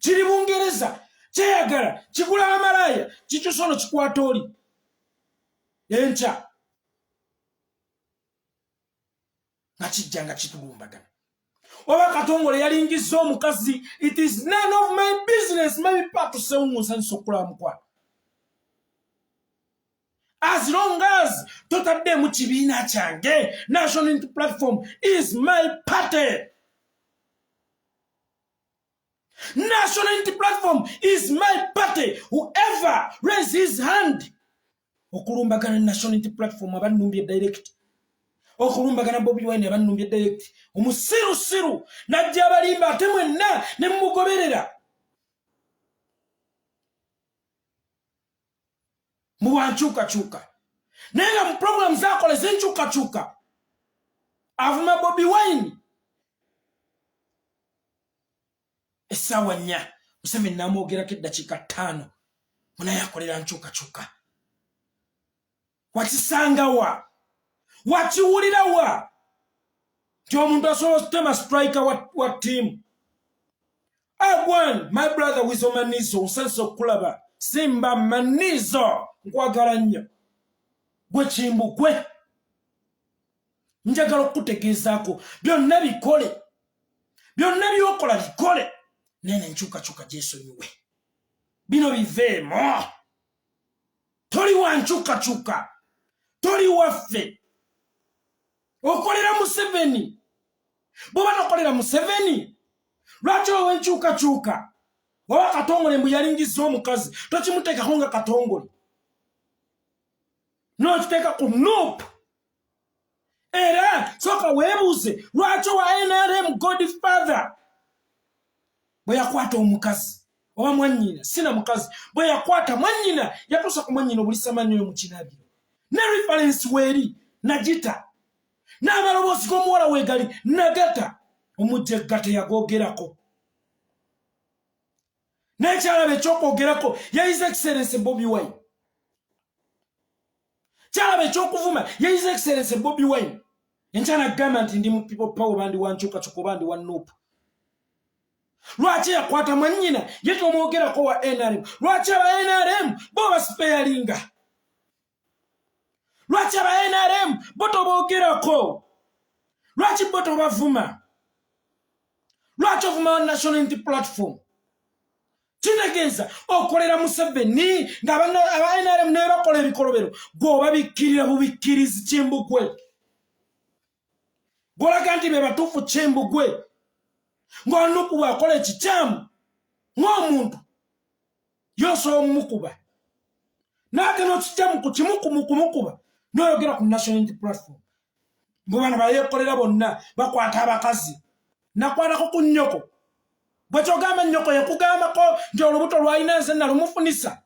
kiri Bungereza, kyeyagala kigula bamalaaya, kikyusa ono, kikwata oli enkya nga kijja nga kitulumbagana. Oba Katongole yalingiza omukazi, it is none of my business. Maybe patusewungu nsanyusa okukulaba mukwano, as long as totaddeemu kibiina kyange. National Unity Platform is my party. National Unity Platform is my party. Whoever raise his hand okulumbagana National Unity Platform abannumbye direct, okulumbagana Bobi Wine abannumbye direct. Omusirusiru najja abalimba, ate mwenna ne mumugoberera muwankyukakyuka, naye nga mu program zakola ezenkyukakyuka avuma Bobi Wine essaawa 4, Museveni namwogerako eddakiika 5. Munaye akolera nkyukakyuka, wakisangawa? Wakiwulirawa nti omuntu asobola okutema striker wa ttiimu? Agwan, my brother Wizo Manizo, nsanyusa okukulaba. Simba Manizo, nkwagala nnyo. Gwe kimbugwe, njagala okukutegeezaako, byonna bikole, byonna byokola bikole, naye nenkyukakyuka gyesonyiwe, bino biveemo. Toli wa nkyukakyuka, toli waffe, okolera Museveni. Bwoba tokolera Museveni, lwaki owenkyukakyuka? Oba Katongole mbu yalingiza omukazi, tokimuteekako nga Katongole, nokiteeka ku NUP. Era sooka weebuuze lwaki owa NRM godfather bwe yakwata omukazi oba mwannyina, sina mukazi, bwe yakwata mwannyina yatuusa ku mwannyina obulisamanyi oyo mu kinabiro, ne reference weeri nagita n'amaloboozi g'omuwala weegali nagata, omujjegga teyagoogerako. N'ekyalaba ekyokwogerako ye His Excellence Bobi Wine, kyalaba ekyokuvuma ye His Excellence Bobi Wine. Enkya nagamba nti ndi mu People Power, bandi wankyukakyuka oba ndi wa NUP. Lwaki yakwata mwannyina ye tomwogerako wa NRM? Lwaki aba NRM bo basipeyalinga? Lwaki aba NRM bo toboogerako? Lwaki bo tobavuma? Lwaki ovuma wa National Unity Platform? Kitegeeza okolera Museveni, nga aba NRM naye bakola ebikolobero, gweobabikkirira bubikkirizi. Kimbugwe, gwolaga nti be batuufu. Kimbugwe, ng'onupu bw'akola ekikyamu ng'omuntu yosobola omumukuba, naate n'okijja mu kukimukumukuba n'oyogera ku National Unity Platform mbu bano bayeekolera bonna bakwata abakazi. Nakwatako ku nnyoko? Bwe kyogamba nnyoko yakugambako nti olubuto lwalina nze nalumufunisa?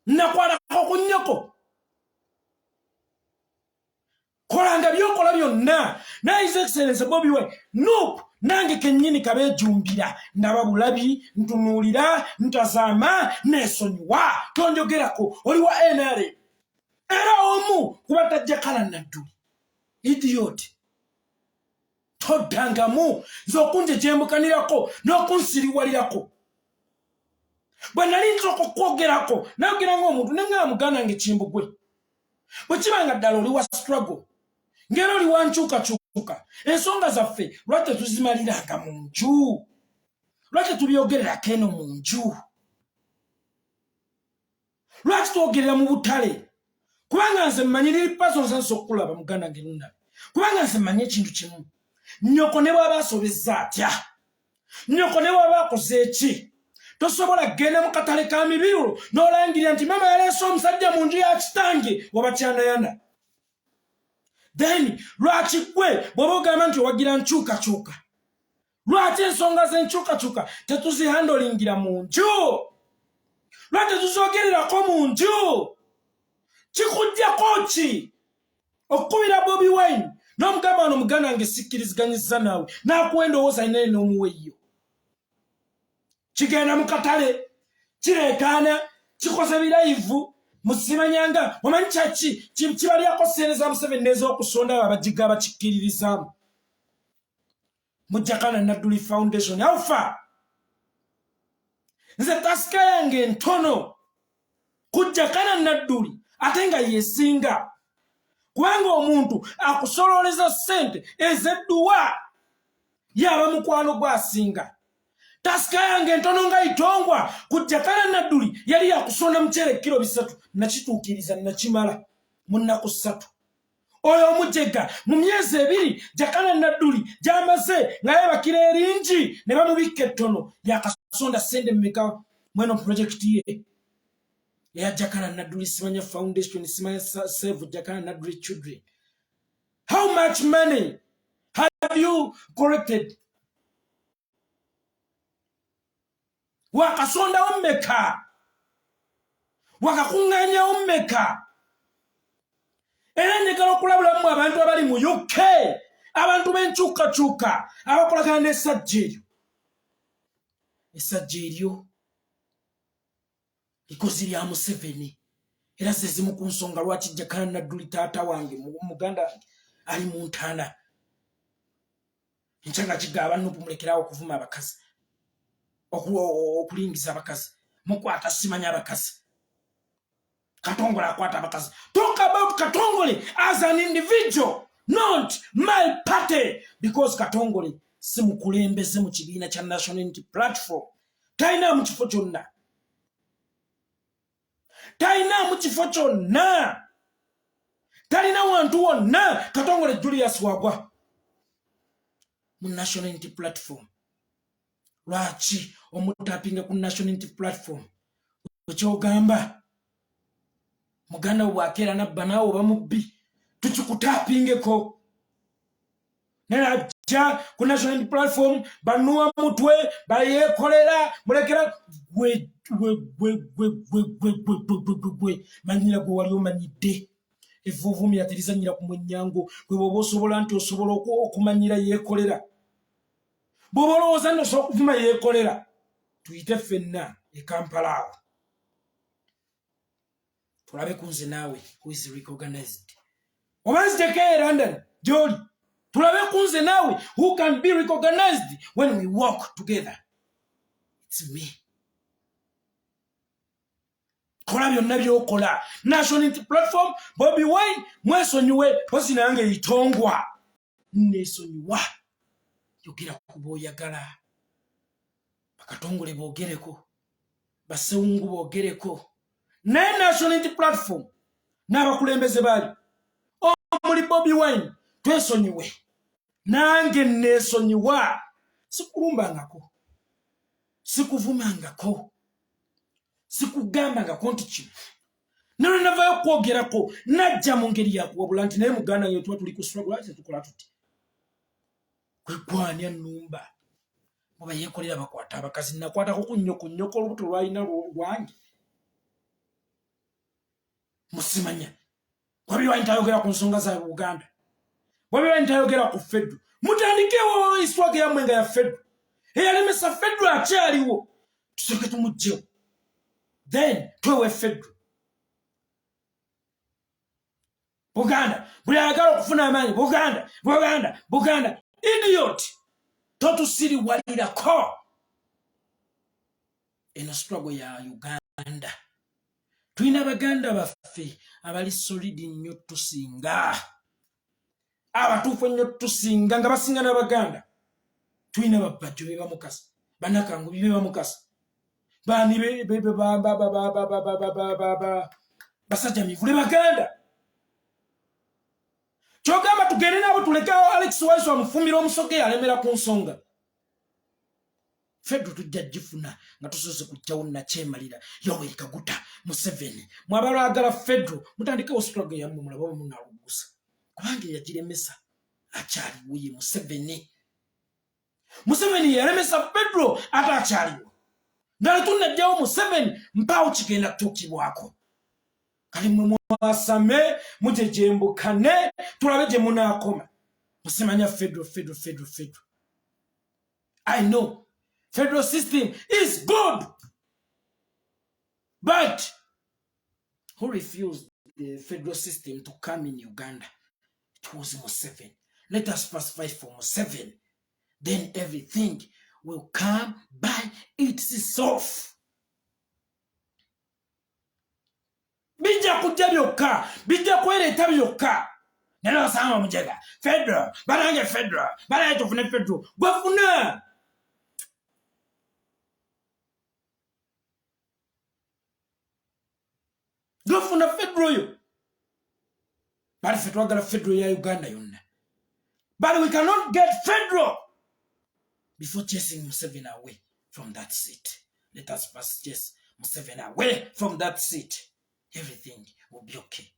Nakwatako ku nnyoko? Kolanga byokola byonna, naye His Excellence Bobi Wine, NUP, nange kennyini kabeejumbira, ndaba bulabi, ntunuulira, ntazaama, neesonyiwa. Tonjogerako, oli wa NRM era omu kuba tajjakala nadduli idiot. Toddangamu nze okunje gyembukanirako n'okunsiriwalirako. Bwe nali nsooka okwogerako, nayogera ngaomuntu, neŋŋamba muganda nge Kimbugwe, bwe kiba nga ddala oli wa struggle ngera oli wa nkyukakyuka, ensonga zaffe lwaki tetuzimaliranga mu nju? Lwaki tetubyogererako eno mu nju? Lwaki twogerera mu butale? Kubanga nze mmanyi liri pazo nsanisa okukulaba muganda nge lunabe, kubanga nze mmanyi ekintu kimu: nnyoko ne bw'aba asobezza atya, nnyoko ne bw'aba akoze eki, tosobola kugenda mu katale ka Mibiruro n'olangirira nti maama yaleese omusajja mu nju ya kitange wabakyanayana. Then lwaki gwe bw'oba ogamba nti owagira nkyukakyuka, lwaki ensonga z'enkyukakyuka tetuzihandolingira mu nju? Lwaki tetuzoogererako mu nju? Kikugjako ki okukubira Bobi Wine n'omugamba wano, muganda wange, sikkiriziganyiza naawe, n'akuwa endowooza alinaye n'omuwa eyo? Kigenda mu katale, kireekaana, kikoze birayivu musimanyanga omanyi kyaki kibalyako sente za Museveni n'ez'okusonda abo abajiga abakikkiririzaamu. Mujjakana Nadduli Foundation alpha, nze tasika yange entono kujjakana Nadduli, ate nga yesinga, kubanga omuntu akusololeza ssente ez'edduwa yaba mukwano gwasinga. Tasika yange entono nga itongwa kujjakana Nadduli yali yakusonda muceere kilo 3, nakituukiriza, nakimala mu nnaku 3. Oyo omujega mu myezi 2 Jakana Nadduli gyamaze nga yebakira eringi ne bamubikka ettono, yakasonda sente mmeka mweno pulojekiti ye eya Jakana Nadduli simanya Foundation, simanya Save Jakana Nadduli Children? How much money have you collected? Wakasondawo mmeka? Wakakuŋŋaanyawo mmeka? Era njagala okulabulamu abantu abali mu UK, abantu b'enkyukakyuka abakolagana n'essajja eryo. Essajja eryo likozi lya Museveni, era ze zimu ku nsonga lwaki Jakana Nadduli taata wange, muganda wange, ali mu ntaana. Enkya nga kiga aba NUP, mulekerawo okuvuma abakazi, okulingiza abakazi, mukwata simanya abakazi. Katongole akwata abakazi. Talk about Katongole as an individual, not my party, because Katongole si mukulembeze mu kibiina kya National Unity Platform. Talina mu kifo kyonna, talina kifo kyonna, talina wantu wonna Katongole Julius wagwa mu National Unity Platform. Lwaki omutapinga ku National Unity Platform? Ekyogamba muganda we bwakeera nabba, naawe oba mubbi. Tukikutapingeko naye ajja ku national platform, banuwa mutwe bayekolera mulekera gwe gwe gwe gwe gwe gwe gwe gwe gwe gwe gwe manyira gwe wali omanyidde evvuuvumira terizanyira ku mwenyango. Gwe bwoba osobola nti osobola okumanyira yeekolera, bwoba olowooza nti osobola okuvuma yeekolera, tuyite ffenna e Kampala awo tulabe ku nze naawe who is recognized, oba nziteko e London gyoli, tulabe ku nze naawe who can be recognized when we walk together. It's me. Kola byonna byokola, National Unity Platform, Bobi Wine mwesonyiwe, posi nange itongwa nesonyiwa. Yogera kuba oyagala bakatongole boogereko, basewungu boogereko, naye National Unity Platform n'abakulembeze baayo omuli Bobi Wine twesonyiwe, nange neesonyiwa. Sikulumbangako, sikuvumangako, sikugambangako nti kino nalwe navayo okwogerako najja mu ngeri yakuwabula nti naye muganda nge tuba tuli ku struggle, lwaki tetukola tuti kwegwania numba muba yekolera bakwata abakazi. Nakwatako ku nnyoko, nnyoko olubuto lwalina lwange musimanya. Bobi Wine tayogera ku nsonga za Buganda, Bobi Wine tayogera ku feddu. Mutandikewo iswaga yammwe nga ya feddu, eyalemesa feddu akyaliwo, tusooke tumugjewo then twewe feddu. Buganda buli ayagala okufuna amaanyi, Buganda, Buganda, Buganda, idiot, totusiriwalirako. Eno struggle ya Uganda, tulina baganda baffe abali solid nnyo tusinga, abatuufu ennyo tusinga, nga basinga n'Abaganda. Tulina Babajjo be bamukasa, Banakangubi be bamukasa, bani basajja mivule Baganda. Kyogamba tugende nabo tulekewo Alex Waiso amufumbira omusoga eyalemera ku nsonga fedro? Tujja gifuna nga tusoose kujjawo nakyemalira Yoweri Kaguta Museveni. Mwabalwagala fedro, mutandikewo struggle yammwe mulabe oba munalugusa, kubanga eyagiremesa akyaliwo ye Museveni. Museveni yeyalemesa fedro ate akyaliwo. Nga tetunnajjawo Museveni, mpaawo kigenda kutuukibwako. Kale mwe mwasame mujejembukane tulabe gye munaakoma. Musimanya fedro, fedro, fedro, fedro. I know federal system is good, but who refused the federal system to come in Uganda? It was Museveni. Let us first fight for Museveni, then everything will come by itself. Bijja kujja byokka, bijja kwereeta byokka. Naye osanga omujega federal, banange federal, banange tufune federal. Gwefuna gwefuna federal yo, bali ffe twagala federal ya Uganda yonna, but we cannot get federal before chasing Museveni away from that seat. Let us first chase Museveni away from that seat. Everything will be okay,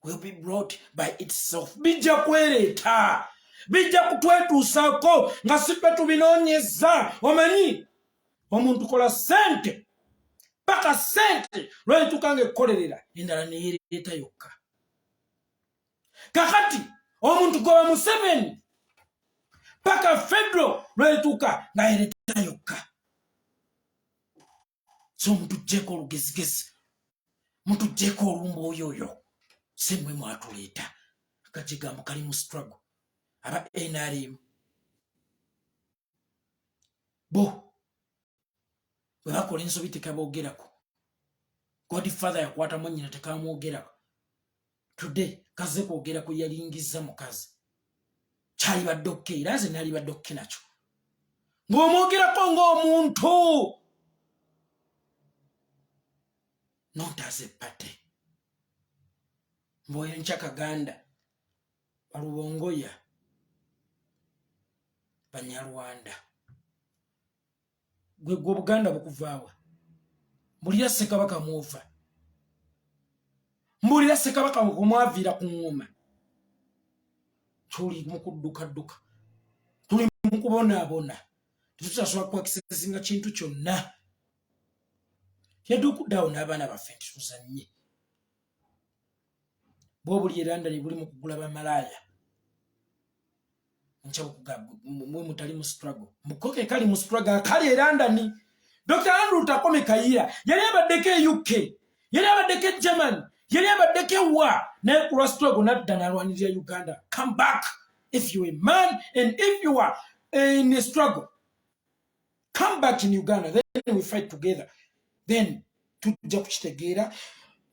will be brought by itself. Bijja kwereeta, bijja kutwetuusaako nga sife tubinoonyeza. Omanyi omuntu kola sente paka sente lwalituuka nga ekkolerera endala neyereeta yokka. Kakati omuntu goba Museveni paka federal lwalituuka nga yereeta yokka. So mutuggyeko olugezigezi, mutuggyeko olumba oyo oyo si mmwe mwatuleeta. Akakigambo kali mu struggle. Aba NRM bo bwe bakola ensobi tekaboogerako. Godfather yakwatamu nnyina tekamwogerako. Today kaze kwogera ku yalingiza mukazi, kyalibadde okke, era nze nalibadde okke nakyo ng'omwogerako ng'omuntu, not as a party. Mboyo nkyakaganda balubongoya Banyarwanda, gwe gwe Obuganda bukuvaawa? Mbulira Ssekabaka mwova. Mbuulira Ssekabaka omwaviira ku ŋŋoma. Tuli mu kuddukadduka, tuli mu kubonaabona, tetukyasobola kwakisesinga kintu kyonna. Yadde okuddaawo n'abaana baffe nti tuzannye. Bwobuli e London buli mu kugula bamalaaya. Mwe mutali mu struggle, mukoke kali mu struggle akali e London. Dr. Andrew Takome Kayira yali abaddeko e UK, yali abaddeko e Germany, yali abaddeko ewa, naye ku lwa struggle nadda n'alwanirira Uganda. Come back if you a man and if you are in a struggle, come back in Uganda, then we fight together, then tujja kukitegeera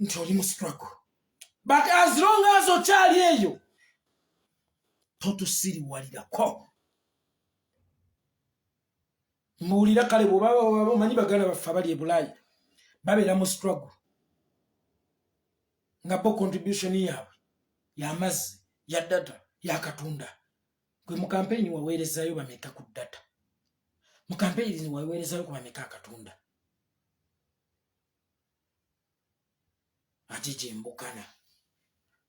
nti oli mu struggle. But as long as okyali eyo, totusiriwalirako. Mbuulira kale, bwoba omanyi baganda baffe abali e Bulaaya babeera mu struggle nga bo contribution yaabwe yamazzi, ya data, yakatunda. Gwe mu kampeyini waweerezayo bameka ku data? Mu kampeyini waweerezayo ku bameka akatunda? Ate gyembukana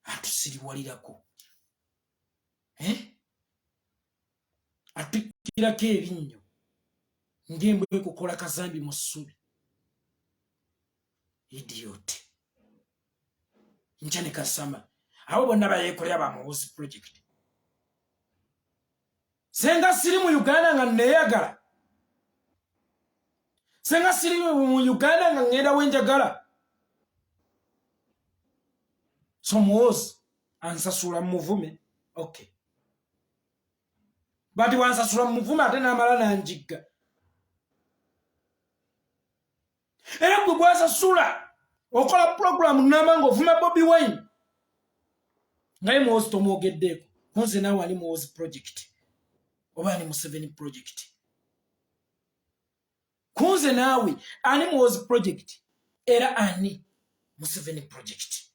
atusiriwalirako, eh? Atukkirako ebinnyo ng'embwa ekukola kazambi mu ssubi. Idiot. Nkya ne kasama abo bonna bayeekolera ba Muhoozi project. Senga siri mu Uganda nga neeyagala, senga siri mu Uganda nga ŋŋenda wenjagala. So Muhoozi ansasula muvume, okay, but wansasula muvume ate n'amala nanjigga. Era gwe gwasasula okola pulogulaamu namba ng'ovuma Bobi Wine, nga ye Muhoozi tomwogeddeeko. Kunze naawe ani Muhoozi project oba ani Museveni project? Kunze naawe ani Muhoozi project era ani Museveni project?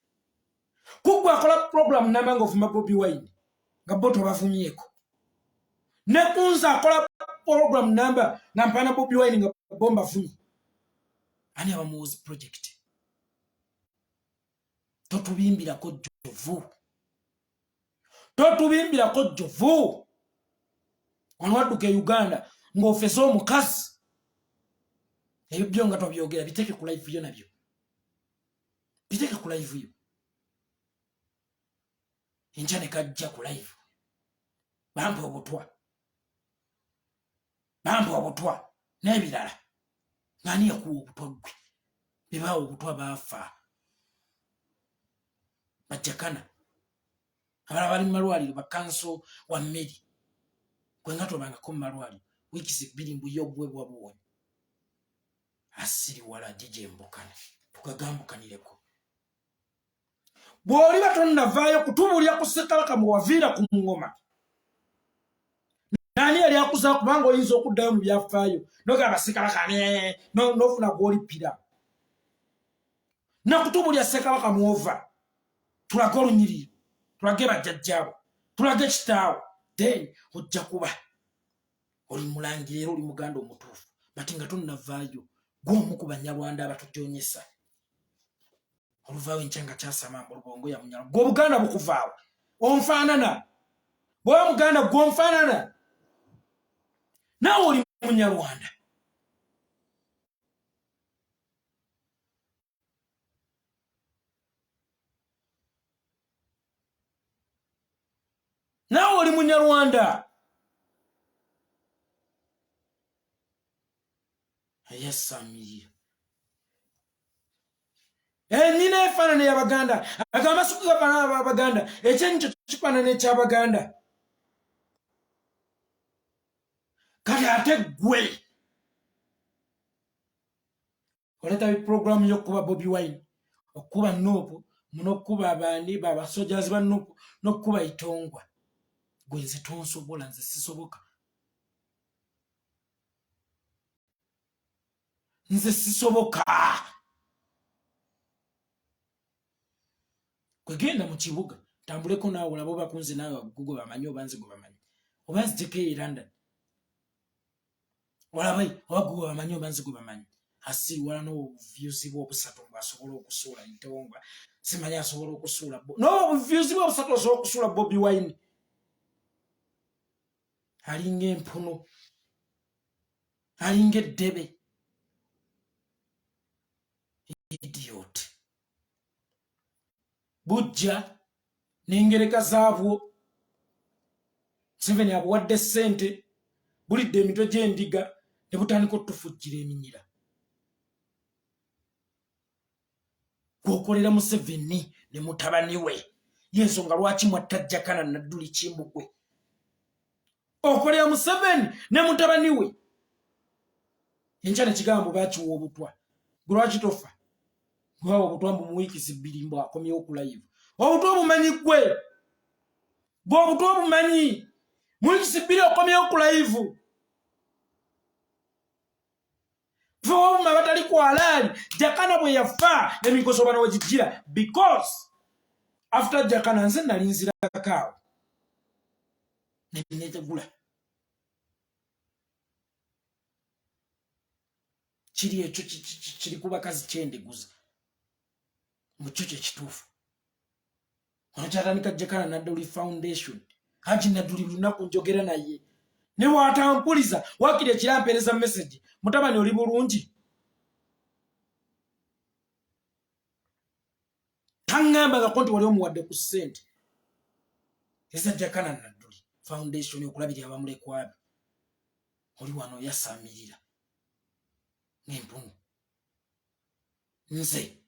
Kuggwe akola pulogulaamu namba ng'ovuma Bobi Wine nga bo tobavumyeko, ne kunze akola pulogulaamu namba nga mpaana Bobi Wine nga bo mbavumye, ani aba Muhoozi project? Totubimbirako jjovu, totubimbirako jjovu. Wano wadduka e Uganda ng'ofese omukazi, ebyo byo nga tobyogera. Biteeke ku live yo, nabyo biteeke ku live yo. Enkya ne kajja ku live, bampa obutwa, bampa obutwa n'ebirala. Ng'ani yakuwa obutwa? Ggwe bebaawa obutwa baafa, bajjakana abalala bali mu malwaliro, bakanso wa mmeri. Gwe nga tobangako mu malwaliro wiikisi 2, mbuye obuwe buba buwonye. Asiriwala gijembukana, tugagambukanireko. Bw'oliba tonnavaayo kutubuulira ku Ssekabaka mwe waviira ku ngoma, nani yali akuza, kubanga oyinza okuddayo mu byafaayo nogamba Ssekabaka n'ofuna gw'olippira. Nakutubuulira Ssekabaka mwova, tulage olunyiriri, tulage bajjajjaabo, tulage kitaawo, then ojja kuba oli mulangira era oli muganda omutuufu. Bati nga tonnavaayo, gw'omu ku Banyarwanda abatujonyesa. Oluvaawo enkya nga kyasama mbu Lubongo yamunyala. Gwe obuganda bukuvaawo, onfaanana. Bwaba muganda, gwe onfaanana, naawe oli Munyarwanda. Naawe oli Munyarwanda. Ayasamira enyina efaanana eyabaganda, agamba amasuku gafaanana abaganda, ekyenyi kyo kifaanana ekyabaganda. Kati ate gwe oleeta puroguramu y'okukuba Bobi Wine, okukuba NUP, munokukuba abandi babasojazi ba NUP, n'okukuba Itongwa. Gwe nze tonsobola, nze sisoboka, nze sisoboka. Gwe genda mu kibuga tambuleko naawe olaba oba kunze naawe gwe bamanyi oba nze gwe bamanyi, oba nzijeko e London olabe oba gwe bamanyi oba nze gwe bamanyi. Asiriwala n'obuvyuzi bwe obusatu mbu asobola okusuula Itongwa, simanyi asobola okusuula n'obuvyuzi bwe obusatu osobola okusuula Bobi Wine. Alinga empunu, alinga eddebe, idiot. Bujja n'engereka zaabwo. Museveni abuwadde ssente, bulidde emitwe gy'endiga ne butandika otufujjira eminyira. Gwokolera Museveni ne mutabani we, yensonga lwaki mwatta Jakana Nadduli Kimbugwe. Okolera Museveni ne mutabani we, enkya nekigambo bakiwa obutwa. Gwe lwaki tofa? Gwebawa obutwa mbu muwiikisi bbiri mbu akomyewo ku live. Obutwa obumanyi gwe, gwe obutwa obumanyi. Muwiikisi 2 okomyewo ku live. Fewabuma abatali ku alaali. Jakana bwe yafa emikoso bano wegijjira, because after Jakana nze nali nzirako awo netegula kiri ekyo kiri ku bakazi kyendiguza mukyo kyekituufu. Ono kyatandika Jakana Nadduli Foundation. Haji Nadduli buli lunaku njogera naye, ne bwatampuliza wakiri ekira mpeereza message, mutabani oli bulungi? Taŋŋambangako nti wali omuwadde ku ssente eza Jakana Nadduli Foundation okulabirira abamulekwabe. Oli wano yasamirira ng'empunu. Nze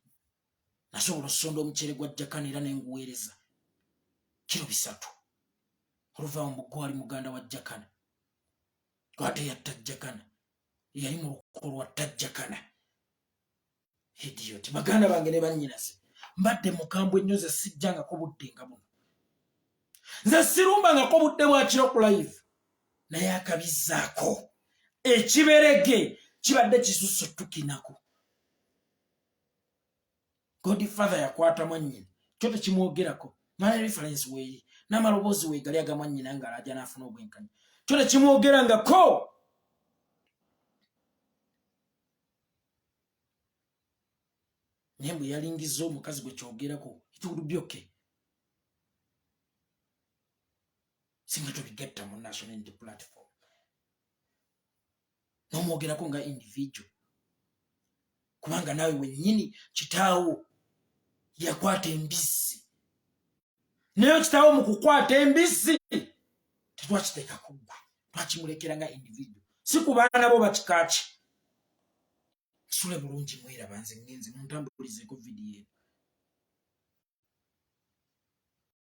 nasobola osonda omuceere gwa Jakana era nenguweereza kiro 3 oluva mu gwali muganda wa Jakana, ate yatta Jakana, yali mu luko lwatta Jakana. Idiot. Baganda bange ne bannyinaze, mbadde mukambwe nnyo. Nze sijjangako budde nga buno, nze sirumbangako budde bwa kiro ku live, naye akabizzaako ekiberege kibadde kisusse tukinako. Godfather yakwata mwannyina, kyo tekimwogerako. Mala reference weeri n'amaloboozi weegali aga mwannyina ng'alaja n'afuna obwenkanya, kyo tekimwogerangako. Naye mbwe yalingiza omukazi gwe kyogerako, it would be okay singa tobigatta mu National Unity Platform n'omwogerako nga individual, kubanga naawe wennyini kitaawo yakwata embizzi. Naye kitaawo mu kukwata embizzi tetwakiteeka ku ggwe, twakimulekera nga individual, si ku baana bo bakikaaki. Sule bulungi, mweraba. Nze ngenze, muntambulizeeko vidiyo eno.